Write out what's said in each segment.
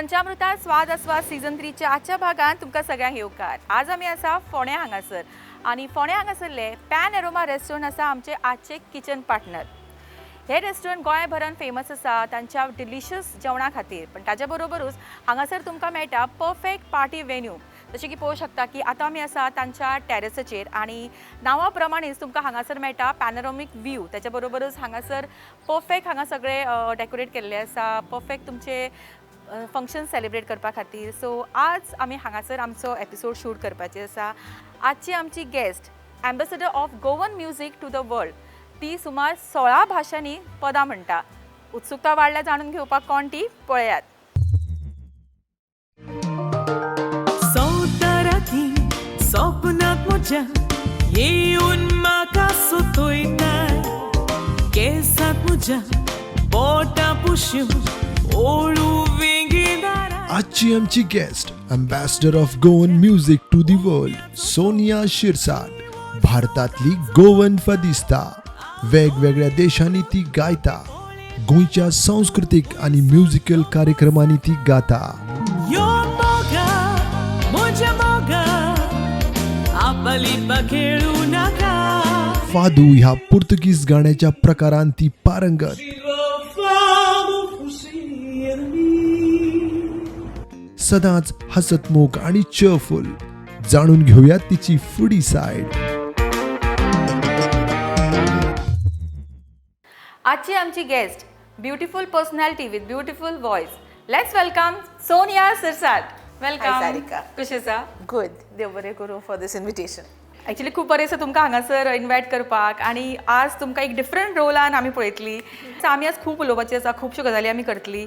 पंचामृता स्वाद आस्वाद सीझन थ्रीच्या आजच्या भागात तुमकां सगळ्यांक येवकार. आज आमी आसा फोंड्या हांगासर आनी फोंड्या हांगासरले पॅन एरोमा रेस्टॉरंट आसा आमचे आजचे किचन पार्टनर. हे रेस्टॉरंट गोंयभरान फेमस आसा तांच्या डिलिशियस जेवणा खातीर, पण ताच्या बरोबरूच हांगासर तुमकां मेळटा परफेक्ट पार्टी वेन्यू. जशें की पळोवंक शकता की आतां आमी आसा तांच्या टॅरसाचेर आनी नांवा प्रमाणेच तुमकां हांगासर मेळटा पॅनोरॉमीक व्यू. त्याच्या बरोबरूच हांगासर परफेक्ट हांगा सगळे डेकोरेट केल्ले आसा परफेक्ट तुमचे फंक्शन सेलिब्रेट करपा खातीर. सो आज आमी हांगासर आमचो एपिसोड शूट करपाचे आसा. आजची आमची guest ambassador of Goan music to the world. ती सुमार 16 भाशांनी पदां म्हणटा. उत्सुकता वाडल्या जाणून घेवपाक कोण ती, पळयात. सवताराती सपनात म्हज्या येवन म्हाका सुतोयता, केसात म्हज्या बोटां पुश्यो ओळू वेंगेदारा. आजची आमची guest, ambassador of Goan music to the world, Sonia Shirsat. भारतातली गोवन फदिस्ता. वेगवेगळ्या देशांनी ती गायता. गोंयच्या सांस्कृतीक आणि म्युझिकल कार्यक्रमांनी ती गाता. यो मोगा म्हज्या मोगा, आपलिपा खेळू नाका. फादू ह्या पुर्तुगीज गाण्याच्या प्रकारान ती पारंगत. सदांच हसतमुख आणि चेअरफुल. जाणून घेऊया तिची फुडी सायड. आजची आमची guest, beautiful personality with beautiful voice. Let's welcome Sonia Shirsat. Welcome. Hi, Sarika. कशें आसा? गुड, देव बरें करूं फॉर these invitation. Actually खूब बरें आसा तुमकां हांगासर इनवायट करपाक आनी आज तुमकां एक डिफरंट रोलान आमी पळयतली. सो आमी आज खूब उलोवपाचें आसा, खुबश्यो गजाली आमी करतली.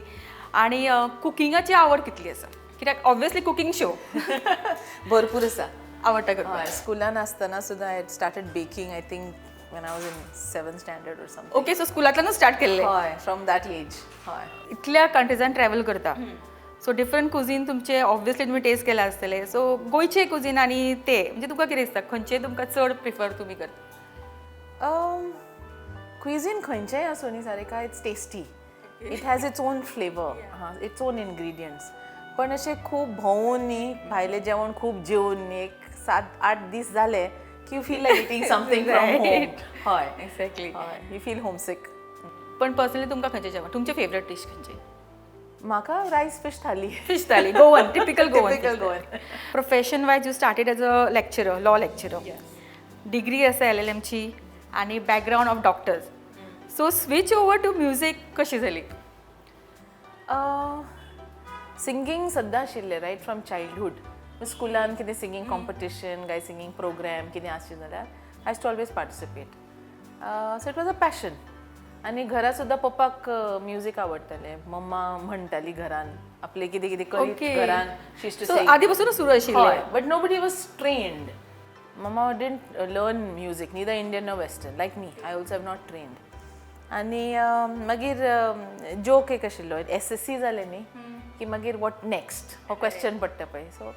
आनी कुकिंगाची आवड कितली आसा? कित्याक ऑब्वियसली कुकींग शो. भरपूर आसा. आवडटा करपाक. हय, स्कुलान आसतना सुद्दां I started baking, I think when I was in seventh standard or something. Okay, so स्कुलांतल्यानूच start केल्लें. हय, फ्रॉम that age, हय. इतल्या कंट्रीजान ट्रॅवल करता, सो डिफरंट कुझीन तुमचे ऑब्वियसली तुमी टेस्ट केला आसतले. सो गोंयचे कुझीन आनी ते म्हणजे तुमकां कितें दिसता, खंयचे तुमकां चड प्रिफर तुमी करता? क्विझीन खंयचेंय आसूं न्ही Sarika, it's tasty, it has its own flavour, its own ingredients. पण अशें खूब भोंवून न्ही, भायलें जेवण खूब जेवन न्ही, एक 7-8 दीस जाले की you feel like eating something from home. हय. एक्झॅक्टली. हय, you feel homesick. पण पर्सनली तुमकां खंयचें जेवण, तुमचें फेवरेट डीश खंयची? म्हाका rice fish thali. Fish thali, Goan, typical Goan. Typical Goan. Profession wise you started as a lecturer, law lecturer. Degree आसा एलएलएमची आनी background of doctors. So switch over to music कशी जाली? सिंगींग सद्दां आशिल्लें, right from childhood. स्कुलान कितें singing competition काय singing programme कितें आसचें जाल्यार I used to always participate, so it was a passion. आनी घरा सुद्दां पप्पाक म्युजीक आवडटालें. मम्मा म्हणटाली घरान आपलें कितें कितें करीत घरान. शी टू सो आदी पासूनच सुरू आशिल्लें. But nobody was trained. Mama didn't learn music, neither Indian nor Western. Like me, I also have not trained. आनी मागीर जोक एक आशिल्लो, एसएससी जालें न्ही की मागीर what next हो क्वेश्चन पडटा पळय. सो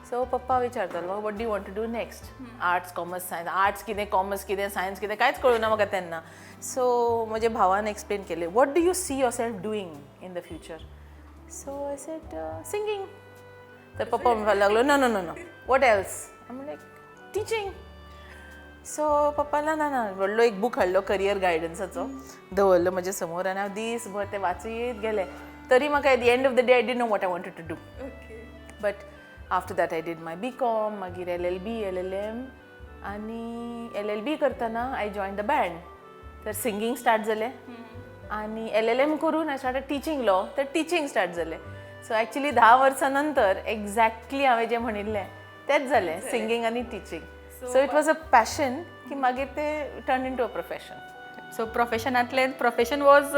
सो पप्पा विचारतालो, what do want to do next, arts, commerce, science? Arts कितें, कॉमर्स कितें, सायन्स कितें, कांयच कळूं ना म्हाका तेन्ना. सो म्हज्या भावान एक्सप्लेन केलें, what do you see yourself doing in the future? So I said, singing. तर पप्पा म्हणपाक लागलो, no, no, no, no, what else? I'm like, teaching. So पप्पा, ना ना ना. व्हडलो एक बूक हाडलो करियर गायडन्साचो, दवरलो म्हज्या समोर आनी हांव दीसभर ते वाचीत गेलें. तरी म्हाका at the end of the day I didn't know what I wanted to do. But after that I did my BCom, मागीर एलएलबी, एलएलएम. आनी एलएलबी करतना I join the band, तर सिंगींग स्टार्ट जालें. आनी एलएलएम करून I start teaching law, तर teaching start जालें. So actually 10 वर्सां नंतर एक्झॅक्टली हांवें जें म्हणिल्लें तेंच जालें, सिंगींग आनी teaching. So it was a passion की मागीर ते turn into a profession. So प्रोफेशनांतलें, प्रोफेशन वॉज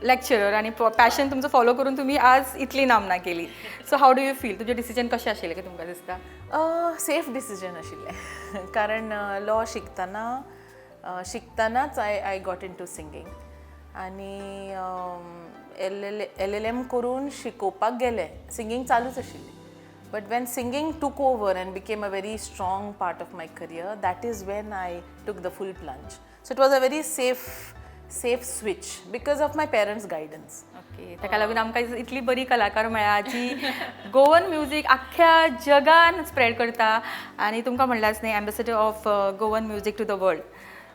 लेक्चरर आनी पॅशन तुमचो फॉलो करून तुमी आज इतली नामना केली. So how do you feel? तुमचें डिसिजन कशें आशिल्लें की तुमकां दिसता? सेफ डिसिजन आशिल्लें, कारण लॉ शिकतना शिकतनाच I got into singing. आनी एलएलएम करून शिकोवपाक गेलें, सिंगींग चालूच आशिल्लें. But when singing took over and became a very strong part of my career, that is when I took the full plunge. So it was a very safe safe switch because of my parents guidance. Okay, ताका लागून आमकां इतली बरी कलाकार मेळ्ळा जी Goan music आख्ख्या जगान स्प्रेड करता आनी तुमकां म्हणल्याच न्ही, ambassador of Goan music to the world.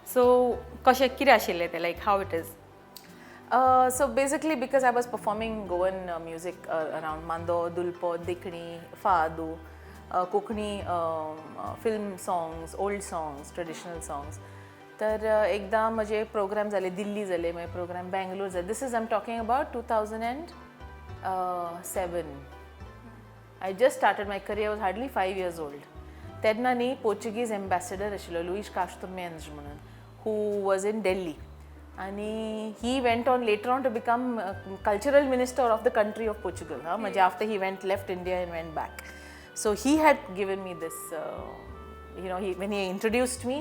So कशें कितें आशिल्लें तें, like how it is? So basically because I was performing Goan music around Mando, Dulpo, Dekni, Fado, Konkani film songs, old songs, traditional songs. तर एकदां म्हजे programme जाले, दिल्ली जाले मागीर प्रोग्राम, बेंगलोर जाले. This is, I am talking about 2007. I just started my career, was hardly 5 years old तेन्ना. न्ही, Portuguese ambassador आशिल्लो लुईश काश्तो मेन्ज म्हणून, who was in Delhi, आनी he went on later on to become cultural minister of the country of Portugal. हां, म्हणजे after he went left India and went back, so he had given me this he when he introduced me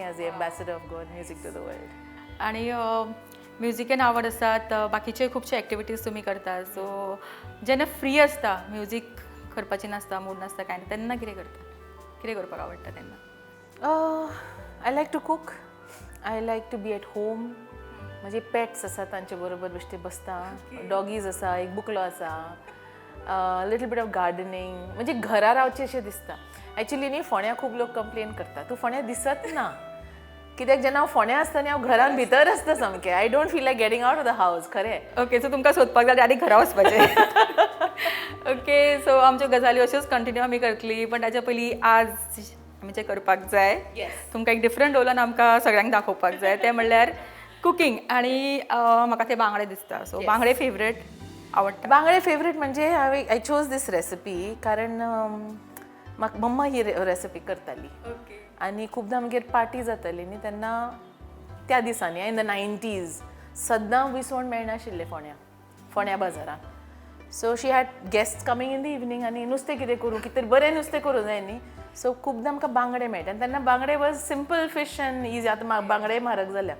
as the ambassador of Goan music to the world. आणि म्युजिकेन आवड आसात, बाकीचे खुबशे activities तुमी करता. So जेन्ना फ्री आसता, music करपाची नासता, मूड नासता, कांय ना, तेन्ना कितें करता, कितें करपाक आवडटा तेन्ना? I like to cook. I like to be at home. म्हजे पेट्स आसा, तांचे बरोबर बेश्टे बसता. डॉगीज आसा, एक बुकलो आसा, लिटल बीट ऑफ गार्डनिंग. म्हणजे घरा रावचें अशें दिसता. एक्चुली न्ही, फोंड्या खूब लोक कंप्लेन करता, तूं फोंड्या दिसत ना कित्याक. जेन्ना हांव फोंड्या आसता न्ही, हांव घरान भितर आसता सामकें. I don't feel like getting out of the house, खरें. ओके, सो तुमकां सोदपाक जाय आनी घरा वचपाचें. ओके, सो आमच्यो गजाली अश्योच कंटिन्यू आमी करतली, पण ताच्या पयलीं आज आमी जें करपाक जाय, तुमकां एक डिफरंट रोलान आमकां सगळ्यांक दाखोवपाक जाय, तें म्हणल्यार कुकींग. आनी म्हाका ते बांगडे दिसता, सो बांगडे फेवरेट आवडटा. बांगडे फेवरेट म्हणजे हांवें I chose this recipe कारण म्हाका मम्मा ही रेसिपी करताली. आनी खुबदां आमगेर पार्टी जाताली न्ही तेन्ना, त्या दिसांनी इन the 90s सद्दां विसवण मेळनाशिल्लें फोंड्या फोंड्या बाजारान. So she had guest coming in the evening आनी नुस्तें कितें करूं, कितें तरी बरें नुस्तें करूं जाय न्ही. सो खुबदां आमकां बांगडे मेळटा आनी तेन्ना बांगडे was simple fish and easy. आतां बांगडे म्हारग जाल्या.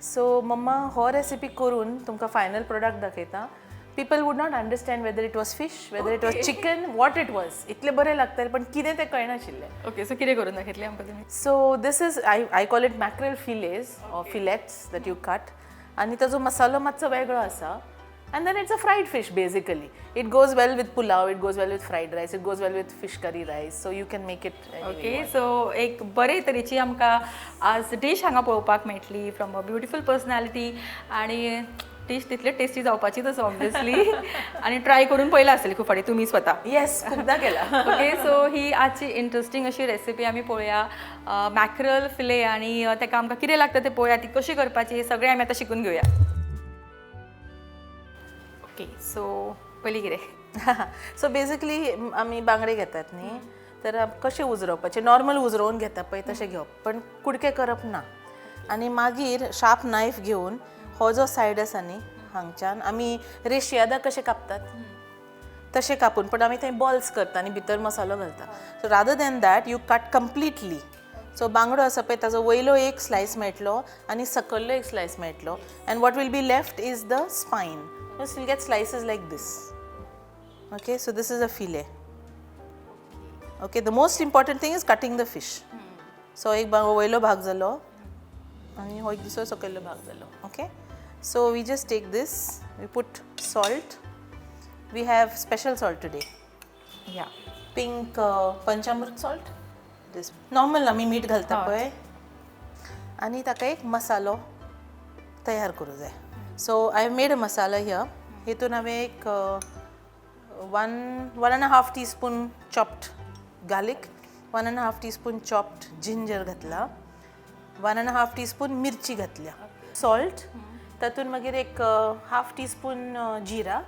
सो मम्मा हो रेसिपी करून तुमकां फायनल प्रोडक्ट दाखयता. People would not understand whether it was fish, whether it was chicken, what it was. इतलें बरें लागतालें, पण कितें तें कळनाशिल्लें. ओके, सो कितें करून दाखयतली आमकां तुमी? So this is, I call it mackerel fillets or fillets that you cut. आनी ताजो मसालो मातसो वेगळो आसा, and then it's a fried fish basically. It goes well with pulao, it goes well with fried rice, it goes well with fish curry rice, so you can make it. Okay, so एक बरे तरेची आमकां आज dish हांगा पळोवपाक मेळटली from a beautiful personality, आनी dish तितले टेस्टी जावपाचीच आसा ऑब्वियसली, आनी ट्राय करून पळयला आसतली खूब फावटी तुमी स्वता. येस, खुबदां केला. ओके, सो ही आजची इंट्रस्टींग अशी रेसिपी आमी पळोवया, मॅकरल फिले, आनी ताका आमकां कितें लागता तें पळोवया, ती कशी करपाची सगळें आमी आतां शिकून घेवया. ओके, सो पयलीं कितें? सो बेजिकली आमी बांगडे घेतात न्ही, तर कशे उजरोवपाचे? नॉर्मल उजरोवन घेता पळय तशें घेवप, पण कुडके करप ना. आनी मागीर शार्प नायफ घेवन हो जो सायड आसा न्ही, हांगच्यान आमी रेशियादा कशे कापतात तशें कापून, पण आमी थंय बॉल्स करता आनी भितर मसालो घालता. So rather than that, you cut completely. So बांगडो आसा पळय, ताजो वयलो एक स्लायस मेळटलो आनी सकयल्लो एक स्लायस मेळटलो, and what will be left is the spine. You still get slices like this. Okay, so this is a fillet. Okay, the most important thing is cutting the fish. So एक वयलो भाग जालो आनी हो एक दुसरो सकयल्लो भाग जालो. Okay, so we just take this, we put salt. We have special salt today. या. पिंक पंचामृत सॉल्ट. दिस नॉर्मल आमी मीठ घालता पळय. आनी ताका एक मसालो तयार करूं जाय. So I made a masala here. हितून हांवें एक 1 1.5 teaspoon chopped garlic, 1.5 teaspoon chopped ginger घातला, 1.5 टीस्पून मिरची घातल्या, सॉल्ट, तातूंत मागीर एक half teaspoon jeera,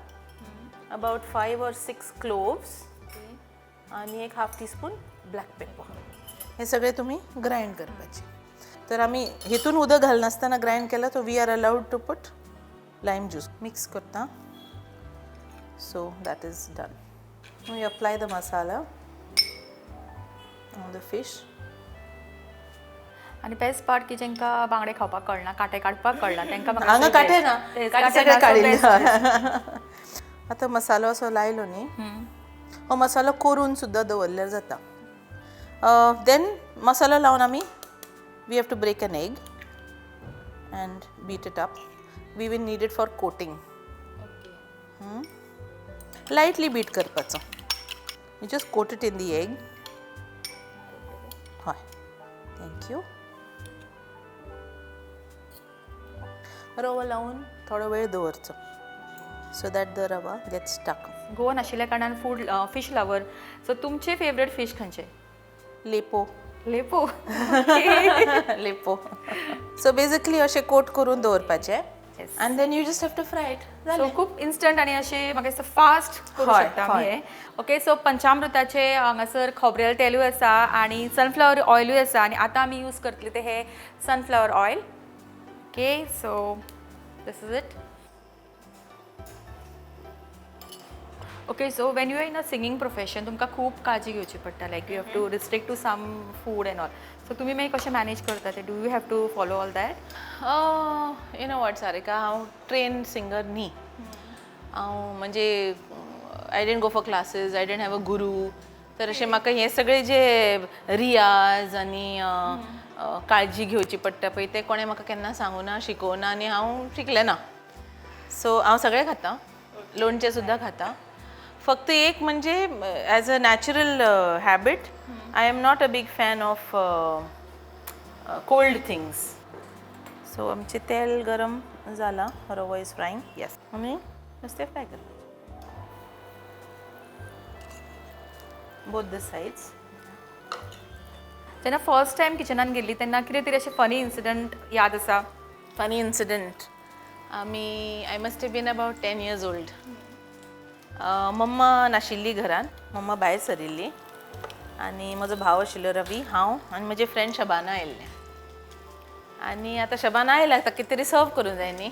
about 5 or 6 cloves आणि एक हाफ टीस्पून ब्लॅक पेपर. हे सगळे तुम्ही ग्राइंड करपाचे. तर आमी हेतून उदक घालनासतना ग्राइंड केला, तो we are allowed to put lime juice. Mix करता. So that is done. We apply the masala on the fish. आनी बेस्ट पार्ट की जांकां बांगडे खावपाक कळना, कांटे काडपाक कळना, तांकां म्हाका हांगा कांटे ना. तेच, कांटे कांटे सगळे ना, so काडिल्ले. Best. आतां मसालो असो लायलो न्ही, हो मसालो करून सुद्दां दवरल्यार जाता. देन मसालो लावन आमी we have to break an egg. And beat it up. We will need it for coating. Lightly beat करपाचो. You just coat it in the egg. हय, thank you. रवो लावन थोडो वेळ दवरचो so that the rava gets stuck. Goan आशिल्ल्या कारणान food fish lover, so तुमचे फेवरेट फिश खंयचे? लेपो. लेपो. लेपो. सो बेजिकली अशें कोट करून दवरपाचें आनी then you just have to fry it. So खूब इन्स्टंट आनी अशें म्हाका दिसता फास्ट करूं शकता आमी हें. ओके, सो पंचामृताचे हांगासर खोबरेल तेलूय आसा आनी सनफ्लावर ऑयलूय आसा आनी आतां आमी यूज करतले ते हे sunflower oil. Okay, so this is it. Okay, so when you are in a singing profession तुमकां खूब काळजी घेवची पडटा, like you have to restrict to some food and all. So तुमी मागीर कशें मॅनेज करता ते? Do you have to follow all that? You know what Sarika, हांव ट्रेन सिंगर न्ही. हांव म्हणजे I didn't go for classes, I didn't have a guru. तर अशें म्हाका हें सगळें जे रियाज आनी काळजी घेवची पडटा पळय, तें कोणें म्हाका केन्ना सांगूं ना, शिकोवना आनी हांव शिकलें ना. सो हांव सगळें खाता, लोणचें सुद्दां खाता. फक्त एक म्हणजे as a natural habit I am not a big fan of cold things. So आमचें तेल गरम जालां, रवो is frying. Yes, आमी नुस्तें फ्राय करता बोथ the sides. जेन्ना फर्स्ट टायम किचनान गेल्ली तेन्ना कितें तरी अशें फनी इन्सिडंट याद आसा? फनी इन्सिडंट, आमी I must have been about 10 years old. मम्मा नाशिल्ली घरान, मम्मा भायर सरिल्ली आनी म्हजो भाव आशिल्लो रवी, हांव आनी म्हजें फ्रेंड शबाना आयिल्लें. आनी आतां शबाना आयला, ताका कितें तरी सर्व करूंक जाय न्ही.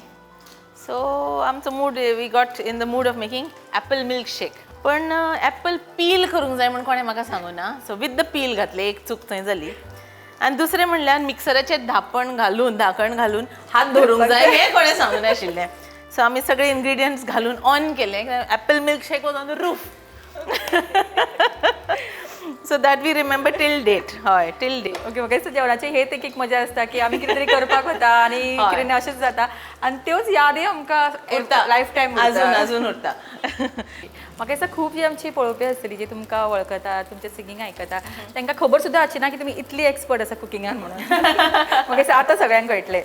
सो आमचो mood, we got in the mood of making apple milk shake. पण एप्पल पील करूंक जाय म्हूण कोणें म्हाका सांगूं ना. सो विथ the peel घातलें, एक चूक थंय जाली. आनी दुसरें म्हणल्यार मिक्सराचेर धापण घालून, धाकण घालून हात धरूंक जाय हें कोणें सांगूं नाशिल्लें. सो आमी सगळे इन्ग्रिडियंट्स घालून ऑन केलें, apple milk shake was on the roof. So that we remember till date. हय, टील डेट. ओके, म्हाका दिसता जेवणाची हेच एक एक मजा आसता की आमी कितें तरी करपाक वता आनी कितें ना अशेंच जाता आनी त्योच यादी आमकां उरता. Life time. अजून अजून उरता. म्हाका दिसता खूब जी आमची पळोवपी आसतली, जी तुमकां वळखता, तुमचें सिंगींग आयकता, तांकां खबर सुद्दां आसची ना की तुमी इतली एक्सपर्ट आसा कुकिंगान म्हणून. म्हाका दिसता आतां सगळ्यांक कळटलें.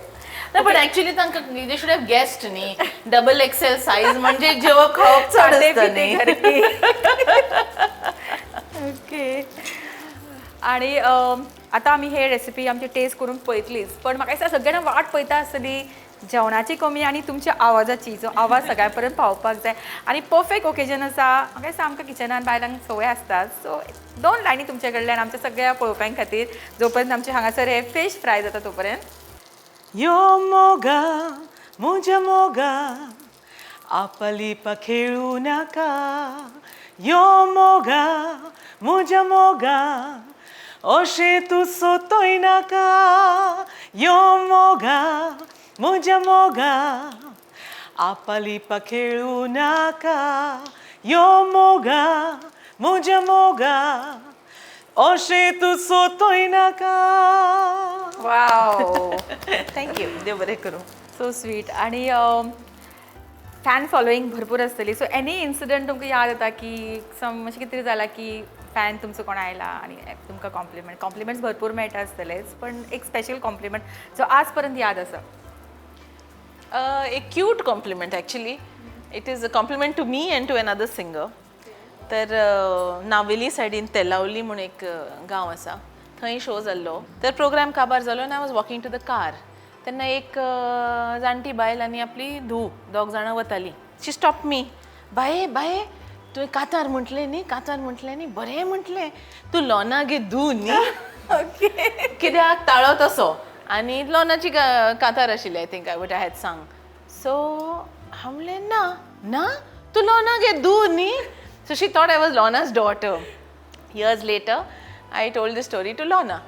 ना, पण ऍक्च्युली तांकां they should have guessed न्ही, डबल एक्सेल सायज म्हणजे जेवप खावप चड खाते आसता पिते न्ही. घर की. ओके, आणि आतां आमी हे रेसिपी आमची टेस्ट करून पळयतलीच, पण म्हाका दिसता सगळ्यांना वाट पळयता आसतली जेवणाची कमी आनी तुमच्या आवाजाची, जो आवाज सगळ्या पर्यंत पावपाक जाय आनी परफेक्ट ओकेजन आसा. म्हाका दिसता आमकां किचनान बायलांक संवय आसता. सो दोन लायनी तुमचे कडल्यान आमच्या सगळ्या पळोवप्यां खातीर, जो पर्यंत आमचे हांगासर हे फिश फ्राय जाता तोपर्यंत. यो मोगा म्हज्या मोगा, आपलिपा खेळू नाका. यो मोगा म्हज्या मोगा, अशें तूं सोतोय नाका. यो मोगा म्हज्या मोगा, आपलिपा खेळू नाका. यो मोगा म्हज्या मोगा, अशें तूं सोतोय नाका. वाव. Thank you, देव बरें करूं. So sweet. आणि फॅन फॉलोईंग भरपूर आसतली, सो एनी इन्सिडंट तुमकां याद येता की सम अशें कितें तरी जालां की फॅन तुमचो कोण आयला आनी तुमकां कॉम्प्लिमेंट, कॉम्प्लिमेंट्स भरपूर मेळटा आसतलेच, पण एक स्पेशल कॉम्प्लिमेंट जो आज पर्यंत याद आसा? एक cute compliment actually. It is a compliment to me and to another singer. तर नावेली सायडीन तेलावली म्हूण एक गांव आसा, थंय शो जाल्लो. तर प्रोग्राम काबार जालो आनी I was walking to the car, तेन्ना एक जाणटी बायल आनी आपली धूव, दोग जाणां वताली. She stop me, "बाये, बाये, तुवें कातार म्हटलें न्ही, कातार म्हटलें न्ही, बरें म्हटलें. तूं लोना गे धूव न्ही?" कित्याक ताळो तसो आनी लोनाची कातार आशिल्ली, I think I would I had sung. So हांव म्हणलें, "ना ना, तूं लोना गे धूव न्ही?" So she thought I was Lorna's daughter. Years later I told the story to Lorna.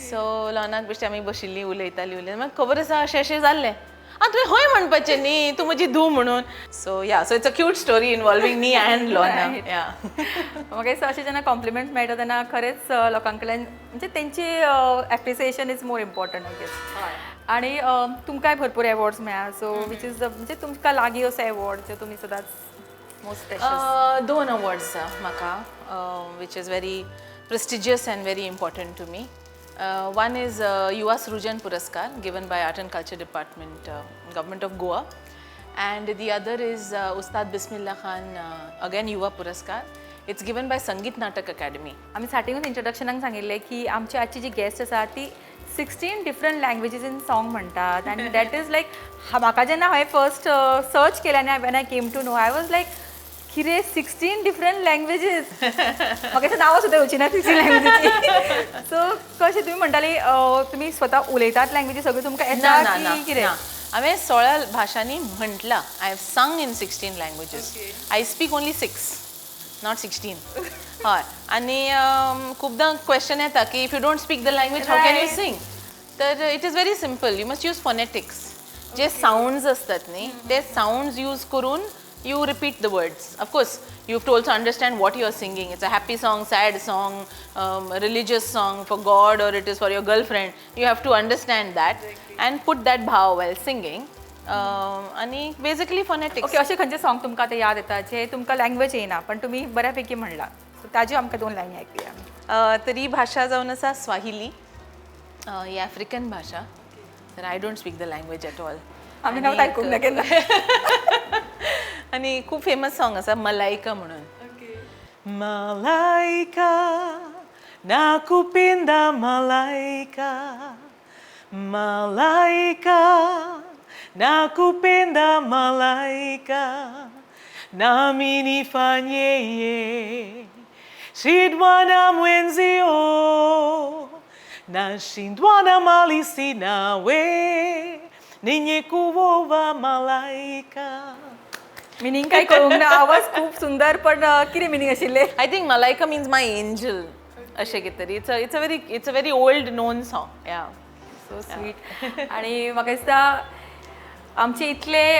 So लोनाक बेश्टी आमी बशिल्लीं, उलयतालीं उलयतालीं, मागीर खबर आसा अशें अशें जाल्लें. "आं, तुवें हय म्हणपाचें न्ही, तूं म्हजी धूव म्हणून." So yeah, so it's a cute story involving me and Lorna, yeah. म्हाका दिसता अशें जेन्ना कॉम्प्लिमेंट्स मेळटा तेन्ना खरेंच लोकां कडल्यान म्हणजे तेंची appreciation is more important, I guess. आणि तुमकांय भरपूर अवॉर्ड्स मेळ्ळा, सो which is म्हणजे तुमकां लागीं असो अवॉर्ड जो तुमी सदांच मोस्ट प्रेशियस? दोन अवॉर्ड्स म्हाका, which is very prestigious and very important to me. One is Yuva Srujan Puraskar given by Art and Culture Department, Government of Goa, and the other is Ustad Bismillah Khan, again Yuva Puraskar. It's given by Sangeet Natak Akademi. आमी स्टार्टिंगूच इंट्रोडक्शनाक सांगिल्लें की आमची आजची जी guest आसा ती 16 different लँग्वेजीन song म्हणटात आनी that is like, म्हाका जेन्ना हांवें फर्स्ट सर्च केलें आनी when I came to know, I was like, कितें, 16 डिफरंट लँग्वेजीस? म्हाका अशें नांवां सुद्दां येवची ना 16 लँग्वेजीची. सो कशें तुमी म्हणटाली, तुमी स्वता उलयतात लँग्वेजी सगळ्यो तुमकां येता ना ना की कितें? ना, हांवें 16 भाशांनी म्हटलां. I have sung in 16 languages. I speak only 6, not 16. हय, आनी खुबदां क्वेश्चन येता की if you don't speak the language, how can you sing? तर it is very simple, you must use phonetics. J sounds असतात न्ही, ते सावंड्स यूज करून you repeat the words. Of course, you have to also understand what you are singing. It's a happy song, sad song, religious song for God or it is for your girlfriend. You have to understand that and put that bhav while singing. आनी basically phonetics. Okay, अशें खंयचे song तुमकां आतां याद येता जे तुमकां language येना पण तुमी बऱ्यापैकी म्हणलां, सो ताज्यो आमकां दोन लायनी आयकुया. तरी भाशा जावन आसा स्वाहिली, ही आफ्रिकन भाशा. तर I don't speak the language at all. आमी नव्हतं आयकूंक ना केन्ना. आनी खूब फेमस सॉंग आसा मलायका म्हणून. Malaika, nakupenda malaika, malaika, nakupenda malaika, nami nifanyeye, shindwa na mwenzio, nashindwa na mali sina we, ninye kuoa malaika. Meaning काय कळूंक ना, आवाज खूब सुंदर, पण कितें मिनींग आशिल्लें? I think Malaika means my angel अशें कितें तरी. It's a very old known song, yeah. So sweet. आणि म्हाका दिसता आमचे इतले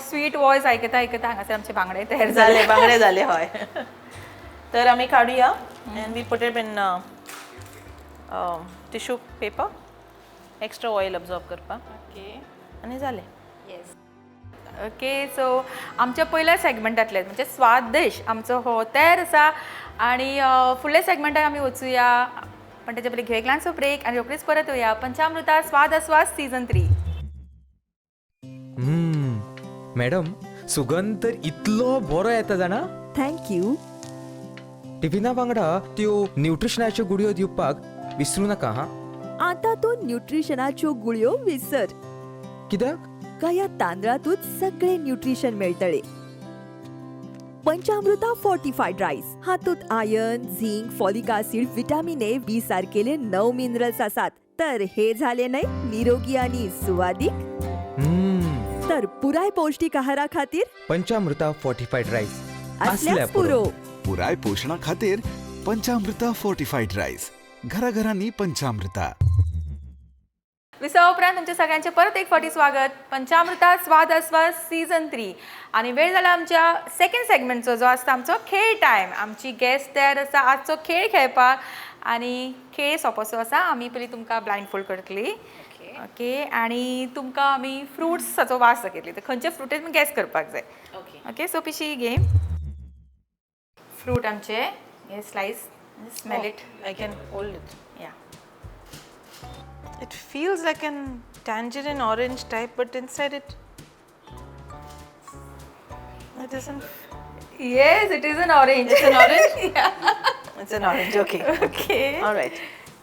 स्वीट वॉयस आयकता आयकता हांगासर आमचे बांगडे तयार जाले. जाले, बांगडे जाले. हय, तर आमी काडुया and we put it in tissue paper, extra oil absorb करपाक. ओके. आनी जालें. येस, ओके, सो आमच्या पयल्या सेगमेंटांतले म्हणजे स्वाद देश आमचो हो तयार आसा आणि फुडल्या सेगमेंटाक आमी वचुया, पण तेच्या पयलीं घेवया एक ल्हानसो ब्रेक आनी रोखडीच परत येवया पंचामृता स्वाद आस्वाद सीझन 3. मॅडम, सुगंध तर इतलो बरो येता जाणा. Thank you. टिफिना वांगडा त्यो न्युट्रिशनाच्यो गुळयो दिवपाक विसरू नाका हा. आता तूं न्युट्रिशनाच्यो गुळयो विसर. कित्याक? ह्या तांदळातूच सगळे न्युट्रिशन मेळटले. पंचामृता फोर्टिफायड रायस हातूंत iron, zinc, folic acid, vitamin A, B सारकेले 9 minerals आसात. तर हे झाले न्हय निरोगी आणि सुवादीक. तर पुराय पौष्टिक आहारा खातीर पंचामृता फोर्टिफायड रायस. असल्याच पुरो. पुराय पोशणा खातीर पंचामृता फोर्टिफाईड राईस. घराघरांनी पंचामृता. विसवा उपरांत तुमच्या सगळ्यांचे परत एक फावटी स्वागत पंचामृता स्वाद आस्वाद सीझन 3. आणि वेळ जाला आमच्या सेकंड सेगमेंटचो, जो आसता आमचो खेळ टायम. आमची गेस्ट तयार आसा आजचो खेळ खेळपाक आणि खेळ सोंपोसो आसा. आमी पयलीं तुमकां ब्लायंड फोल्ड करतली, ओके, आणि तुमकां आमी फ्रुट्साचो वास दाखयतली, तर खंयचे फ्रूट तुमी गॅस करपाक जाय. ओके. ओके, सोपीशी गेम. फ्रूट आमचे हे slice, smell it. I can hold it? Yeah. It feels like an tangerine orange type, but inside it doesn't. Yes, it is an orange. It's an orange? It's an orange, okay. Okay. All right.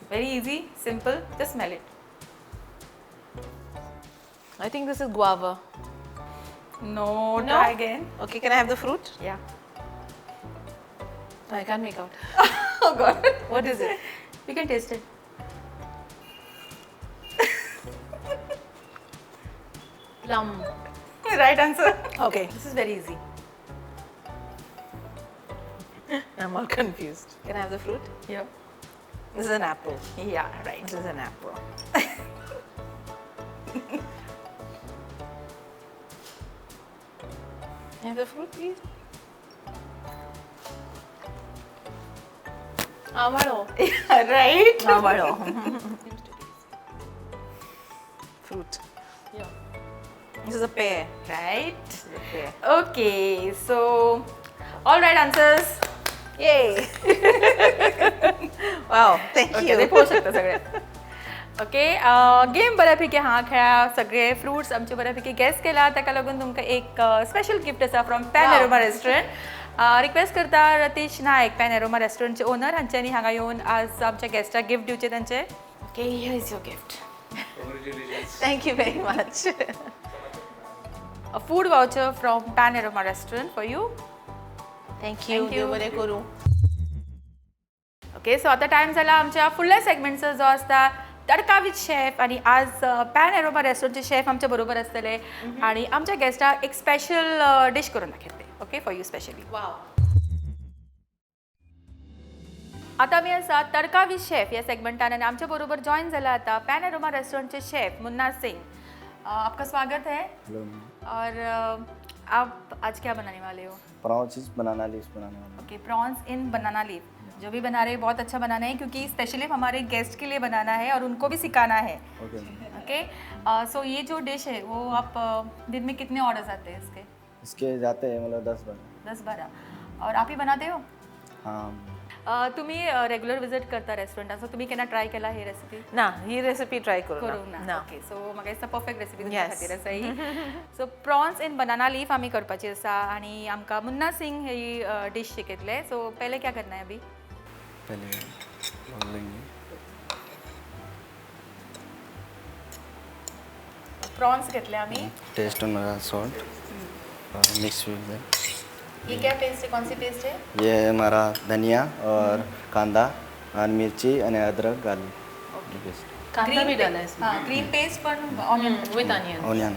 Very easy, simple. Just smell it. I think this is guava. No, No? try again. Okay, can I have the fruit? Yeah. I can't make out. Oh God. What is it? You can taste it. Plum. Right answer. Okay. This is very easy. I'm all confused. Can I have the fruit? Yeah. This is an apple. Yeah, right. This is an apple. Can I have the fruit, please? Avalo. Right. Avalo. Fruit. This is a pair. Right. This is a pair. Okay, so all right answers. Yay! Wow, thank okay you. ते पळोवंक शकता सगळे. Okay, game बऱ्यापैकी हा खेळा, सगळे fruits आमचे बऱ्यापैकी गेस केला, ताका लागून तुमकां एक स्पेशल गिफ्ट आसा फ्रॉम पॅनोरमा रेस्टॉरंट. रिक्वेस्ट करता रतीश नायक, पॅनोरमा रेस्टॉरंटचे ओनर, हांच्यांनी हांगा येवन आज आमच्या गेस्टाक गिफ्ट दिवचे तांचे. Okay, here is your gift. Thank you very much. A food voucher from Panorama restaurant for you. Thank you. Thank you. देव बरें करूं. ओके, सो आता टायम जाला आमच्या फुडल्या सेगमेंटचो, जो आसता तडका विथ शेफ, आनी आज पॅनोरमा रेस्टॉरंटचे शेफ आमच्या बरोबर आसतले आनी आमच्या गेस्टाक एक स्पेशल डिश करून दाखयतले. Okay, for you specially. Wow. आता आमी आसा तडका विथ शेफ ह्या सेगमेंटान आनी आमच्या बरोबर जॉईन जाला आता पॅनोरमा रेस्टॉरंटचे शेफ मुन्ना सिंग. आपका स्वागत है. हेलो. और आप आज क्या बनाने वाले हो? प्रॉन्स बनाना लीव्स बनाने वाला. Okay, prawns in banana leaf जो भी बना रहे हैं, बहुत अच्छा बनाना है, क्योंकि स्पेशली हमारे गेस्ट के लिए बनाना है और उनको भी सिखाना है. ओके. ओके, सो ये जो डिश है वो आप दिन में कितने ऑर्डर्स आते हैं इसके? इसके जाते हैं मतलब 10-12. 10-12. और आप ही बनाते हो? हाँ. तुम्ही रेग्युलर विजिट करता रेस्टॉरंटात, सो तुम्ही केन्ना ट्राय केला ही रेसिपी? ना, ही रेसिपी ट्राय करूं करूंक ना? ना. ओके, सो म्हाका दिसता परफेक्ट रेसिपी तुमच्या खातीर आसा ही. So prawns in banana leaf आमी करपाची आसा आनी आमकां मुन्ना सिंग ही डिश शिकयतले. सो पहले क्या करना है अभी? पहले डाल लेंगे. प्रॉन्स घेतले आमी. टेस्ट हमारा सॉल्ट और मिक्स विद. ये क्या पेस्ट है? कौन सी पेस्ट है? ये है हमारा धनिया और कांदा और मिर्ची और अदरक गार्लिक पेस्ट. कांदा भी डाला है इसमें. हाँ, ग्रीन पेस्ट पण onion. With onion. Onion.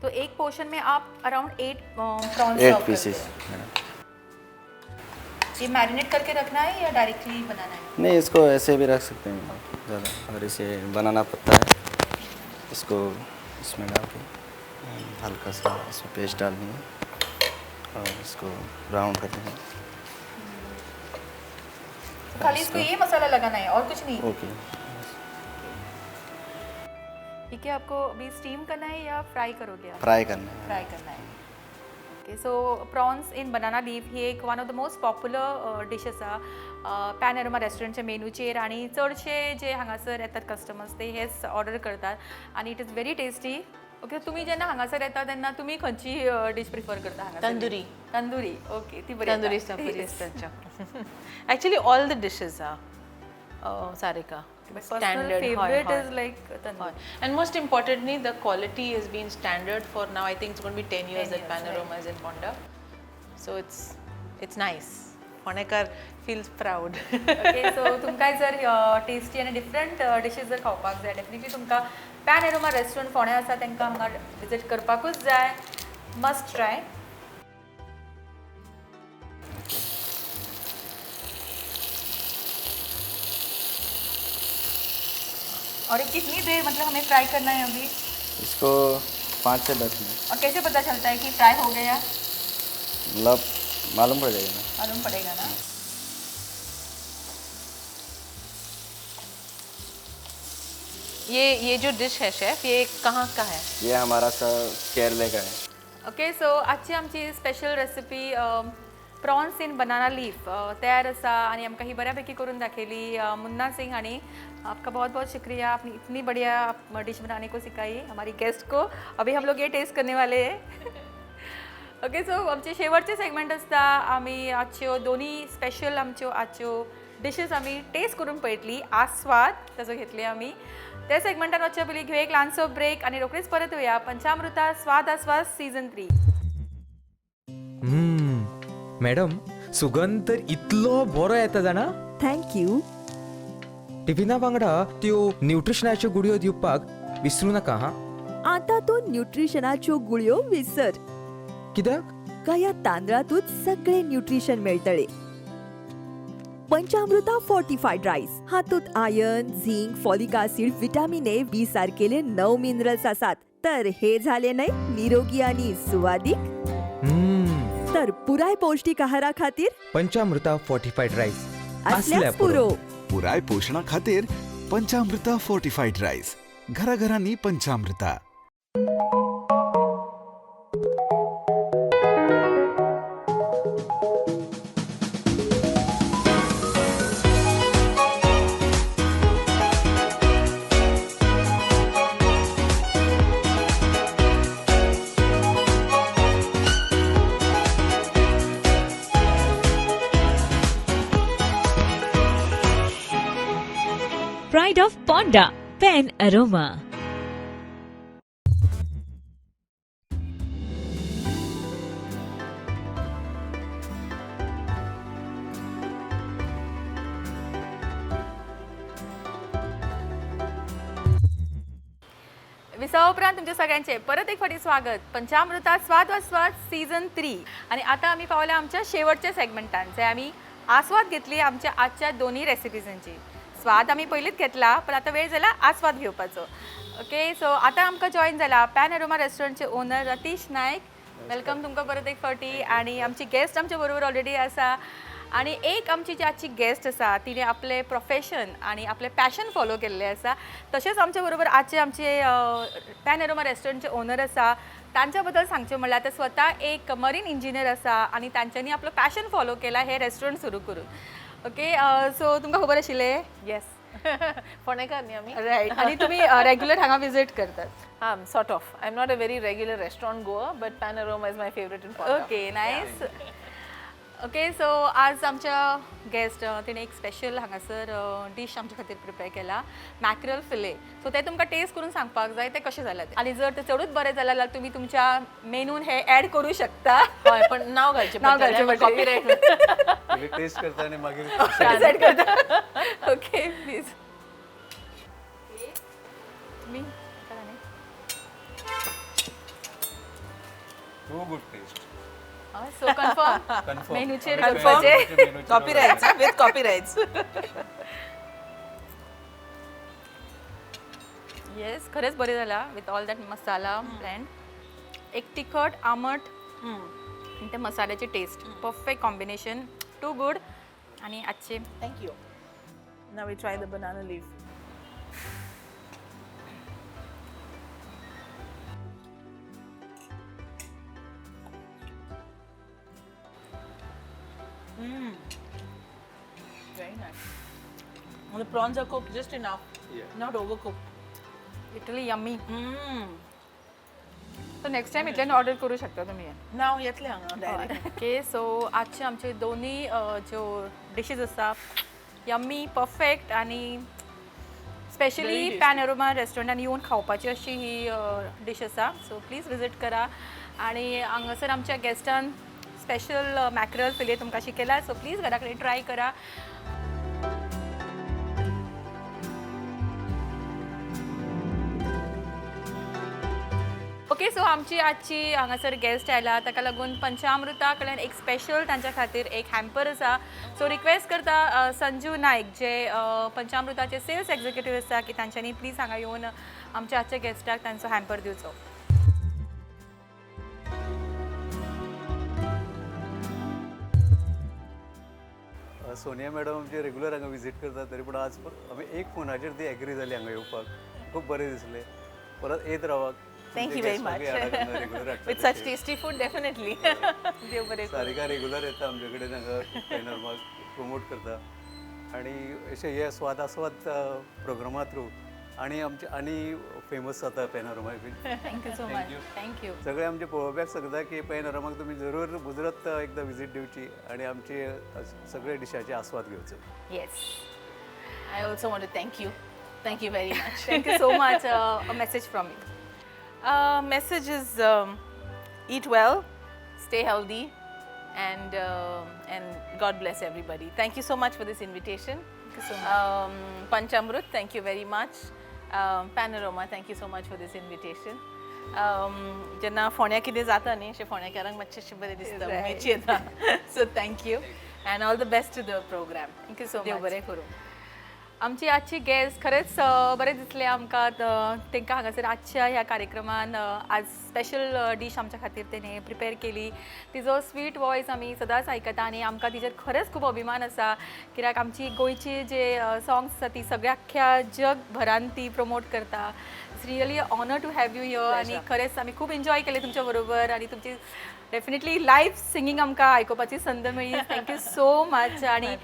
तो एक पोर्शन में आप अराउंड 8 प्रॉन्स 8 पीसेस. ये मैरिनेट करके रखना है या डायरेक्टली बनाना है? नहीं, इसको ऐसे भी रख सकते हैं ज़्यादा और इसे बनाना पत्ता है, इसको इसमें डाल के हल्का सा इसमें पेस्ट डालनी है और इसको ब्राउन कर देंगे. खाली इसको ये मसाला लगाना है और कुछ नहीं? ओके. ठीक है, आपको अभी स्टीम करना है या फ्राई करोगे आप? फ्राई करना है. फ्राई करना है. Okay, so prawns in banana leaf ही एक one of the most popular dish आसा पॅनोरमा रेस्टॉरंटच्या मेनूचेर आनी चडशे जे हांगासर येतात कस्टमर्स ते हेच ऑर्डर करतात आनी it is very tasty. Okay, तुमी जेन्ना हांगासर येता तेन्ना तुमी खंयची डिश प्रिफर करता हांगासर? तंदुरी. तंदुरी, ओके, ती बरी. तंदुरी बरी आसता. Actually all the dishes are Sarika. Personal favorite is like tandoori. And most importantly, the quality has been standard for now. I think it's going to be 10 years 10 that years, Panorama is in Ponda. So it's nice. Ponekar feels proud. Okay, so तुमकां जर tasty आनी different dishes जर खावपाक जाय, definitely तुमकां panorama restaurant फोंड्या आसा, तांकां हांगा विजीट करपाकूच जाय. Must try. और ये कितनी देर मतलब हमें फ्राई करना है अभी? इसको 5 से 10 मिनट. और कैसे पता चलता है कि फ्राई हो गया? मतलब मालूम पड़ जाएगा ना. मालूम पड़ेगा ना. ये जो डिश है शेफ, ये कहाँ का है? ये हमारा सर केरले का है. ओके, सो आजची आमची special recipe prawns in banana leaf तयार आसा आनी आमकां ही बऱ्यापैकी करून दाखयली मुन्ना सिंग हांणी. आपका बहुत बहुत शुक्रिया, आपने इतनी बढ़िया डिश बनाने को सिखाई हमारी गेस्ट को. अभी हम लोग ये टेस्ट करने वाले हैं. ओके, सो आमचे शेवटचे सेगमेंट आसता. आमी आजच्यो दोनी स्पेशल आमच्यो आजच्यो डिशीज आमी टेस्ट करून पळयतली, आस्वाद ताजो घेतली आमी. त्या सेगमेंटान वचच्या पयलीं घेवया एक ल्हानसो ब्रेक आनी रोखडीच परत येवया पंचामृता स्वाद आस्वाद सीझन 3. मॅडम, सुगंध तर इतलो बरो येता जाणा. Thank you. टिफिना वांगडा त्यो न्यूट्रिशनाच्यो गुळयो दिवपाक विसरू नाका हा. आता तूं न्यूट्रिशनाच्यो गुळयो विसर. कित्याक? कया तांदळातूच सगळे न्यूट्रिशन मेळटले. पंचामृता फोर्टिफाईड राईस हातूंत iron, zinc, folic acid, vitamin A, B सारकेले 9 minerals आसात. तर हे झाले न्हय निरोगी आणि सुवादीक. तर पुराय पौष्टिक आहारा खातीर पंचामृता फोर्टिफाईड राईस. असल्यास पुरो. पुराय पोशणा खातीर पंचामृता फोर्टिफाईड राईस. घराघरांनी पंचामृता. Pride of Ponda, Pen Aroma. विसवा उपरांत तुमच्या सगळ्यांचे परत एक फावटी स्वागत पंचामृतात स्वाद वा स्वाद सीझन 3. आणि आता आम्ही पावल्या आमच्या शेवटच्या सेगमेंटान, जे आम्ही आस्वाद घेतली आमच्या आजच्या दोन्ही रेसिपीजांची. स्वाद आम्ही पयलींच घेतला, पण आता वेळ जाला आस्वाद घेवपाचो. ओके, सो आतां आमकां जॉईन जाला पॅनोरमा रेस्टॉरंटचे ओनर रतीश नायक. Welcome तुमकां परत एक फावटी. आणि आमची गेस्ट आमच्या बरोबर ऑलरेडी आसा. आणि एक आमची जी आजची गेस्ट आसा तिणें आपलें प्रोफेशन आनी आपलें पॅशन फॉलो केल्लें आसा. तशेंच आमच्या बरोबर आजचे आमचे पॅनोरमा रेस्टॉरंटचे ओनर आसा, तांच्या बद्दल सांगचें म्हणल्यार ते स्वता एक मरीन इंजिनियर आसा आनी तांच्यांनी आपलो पॅशन फॉलो केला हे रेस्टॉरंट सुरू करून. ओके, सो तुमकां खबर आशिल्लें? येस, फोंडेकार न्ही आमी. रायट. आनी तुमी रेग्युलर हांगा विजीट करतात? Sort of. I am not a very regular restaurant goer, but Panorama is my favourite in Ponda. Okay, nice. Okay, so आज आमच्या गेस्ट तिणें एक स्पेशल हांगासर डीश आमच्या खातीर प्रिपेर केला, मॅकरल फिले. सो ते तुमकां टेस्ट करून सांगपाक जाय ते कशें जालां तें. आनी जर ते चडूच बरें जालें जाल्यार तुमी तुमच्या मेनून हे एड करूं शकता. हय, पण नांव घालचें नांव पडटलें. घालचें पडटलें. कॉपीरायट. टेस्ट करता आनी मागीर डिसायड करता. ओके, प्लीज तुमी. Too good taste. So confirm confirm. मेनूचेर करपाचें. कॉपीरायट्स, विथ कॉपीरायट्स. येस, खरेंच बरें जाला with all that masala blend. एक तिखट, आमट आनी ते मसाल्याची taste, perfect combination, too good. आनी आजचे Thank you. Now we try the banana leaf. Very nice. And the prawns are cooked just enough, not overcooked. Literally yummy. So next time इतल्यान order करू शकता तुमी. Now येतले हांगा direct. Okay, so आजचे आमचे दोन्ही ज्यो डिशीज आसा यम्मी, परफेक्ट आनी स्पेशली पॅनोरमा रेस्टॉरंटान येवन खावपाची अशी ही डीश आसा. सो प्लीज विजीट करा. आनी हांगासर आमच्या गेस्टान स्पेशल मॅकरल फिले तुमकां शिकयला. सो प्लीज घरा कडेन ट्राय करा. ओके, सो आमची आजची हांगासर गेस्ट आयला ताका लागून पंचामृता कडल्यान एक स्पेशल तांच्या खातीर एक हॅम्पर आसा. सो रिक्वेस्ट करता संजू नायक जे पंचामृताचे सेल्स एक्झिक्युटीव आसा की तांच्यांनी प्लीज हांगा येवन आमच्या आजच्या गेस्टाक तांचो हॅम्पर दिवचो. सोनिया मॅडम आमची रेगुलर हांगा विजीट करता, तरी पूण आज आमी एक फोनाचेर ती एग्री जाली हांगा येवपाक. खूब बरें दिसलें, परत येत रावाक. Thank you very much. With such tasty food, definitely. देव बरें करूं. सारिका रेगुलर येता आमचे कडेन हांगा पॅनोरमाक प्रमोट करता आनी अशे हे स्वाद आस्वाद प्रोग्रामा थ्रू आनी आमचे आनी फेमस जाता panorama. Thank you so much. Thank you. सगळे आमचे पळोवप्याक सांगता की पॅनोरमाक तुमी जरूर मुजरत एकदां विजीट दिवची आनी आमचे सगळे डिशाचे आस्वाद घेवचो. Yes. I also want to thank you. Thank you very much. Thank you so much. A message from you. Message is eat well, stay healthy, and God bless everybody. Thank you so much for this invitation. Thank you so much. Panchamrut, thank you very much. Panorama, thank you so much for this invitation. जेन्ना फोंड्या कितें जाता न्ही, अशें फोंड्याकारांक मातशें बरें दिसता, उमेची येता. So thank you and all the best to the program. Thank you so देव much. बरें करूं. आमची आजची गेस्ट खरेंच बरें दिसलें आमकां तांकां हांगासर आजच्या ह्या कार्यक्रमान आज स्पेशल डीश आमच्या खातीर तेणें प्रिपेर केली. तिजो स्वीट वॉयस आमी सदांच आयकता आनी आमकां तिचेर खरेंच खूब अभिमान आसा, कित्याक आमची गोंयची जे सॉंग्स आसा ती सगळ्या अख्ख्या जगभरान ती प्रमोट करता. It's really honour to have you here. आनी खरेंच आमी खूब एन्जॉय केलें तुमच्या बरोबर आनी तुमची डेफिनेटली लायव्ह सिंगींग आमकां आयकुपाची संद मेळ्ळी. Thank you so much. आनी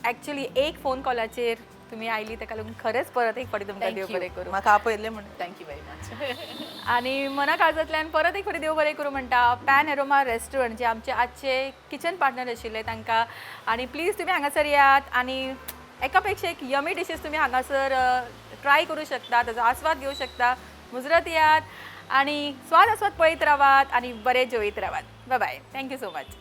ॲक्च्युली एक फोन कॉलाचेर तुमी आयली, ताका लागून खरेंच परत एक फावटी तुमकां देव बरें करूं. म्हाका आपयल्लें म्हणून thank you very much. आनी मना काळजांतल्यान परत एक फावटी देव बरें करूं म्हणटा पॅन एरोमा रेस्टॉरंट, जे आमचे आजचे किचन पार्टनर आशिल्ले तांकां. आनी प्लीज तुमी हांगासर येयात आनी एका पेक्षा एक यमी डिशीज तुमी हांगासर ट्राय करूं शकता, ताजो आस्वाद घेवं शकता. मुजरत येयात आनी स्वाद आस्वाद पळयत रावात आनी बरें जेवयत रावात. Bye bye, thank you so much.